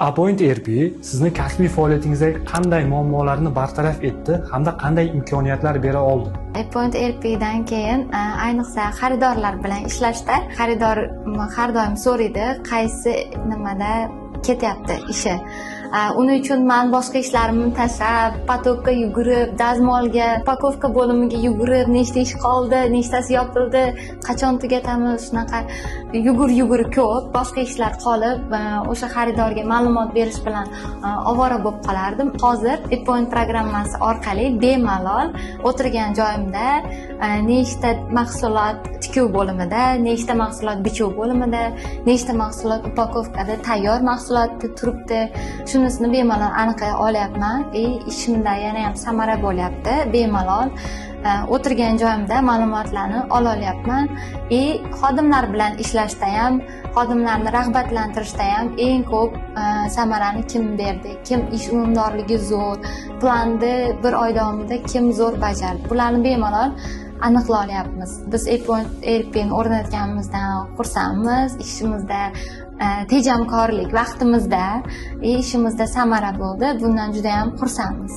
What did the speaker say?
Apoint ERP sizni kasbiy faoliyatingizdagi qanday muammolarni bartaraf etdi hamda qanday imkoniyatlar bera oldi? Apoint ERPdan keyin ayniqsa xaridorlar bilan ishlashda xaridor har doim so'raydi, qaysi nimada ketyapti ishi. Uning uchun man boshqa ishlarimni tashlab, поток ka yugurib, dazmolga, упаковка bo'limiga yugurib, nechta ish qoldi, nechtasi yopildi, qachon tugatamiz, shunaqa yugur yugur ko'p boshqa ishlar qolib, o'sha xaridorga ma'lumot berish bilan ovora bo'lib qolardim. Hozir Apoint programmasi orqali bemalol o'tirgan joyimda nechta mahsulot tikuv bo'limida, nechta mahsulot bichuv bo'limida, nechta mahsulot упаковка da tayyor mahsulot turibdi, shunisini bemalol aniqlay olyapman и ishimda yana ham samara bo'lyapti. Bemalol o'tirgan joyimda ma'lumotlarni ola olyapman и xodimlar bilan ishlashda ham, xodimlarni rag'batlantirishda ham eng ko'p samarani kim berdi, kim ish unumdorligi zo'r, planni bir oy davomida kim zo'r bajardi, bularni bemalol aniqlay olyapmiz. Biz Apoint ERPni o'rnatganimizdan xursandmiz. Ishimizda tejamkorlik vaqtimizda, ishimizda samara bo'ldi, bundan juda yam xursandmiz.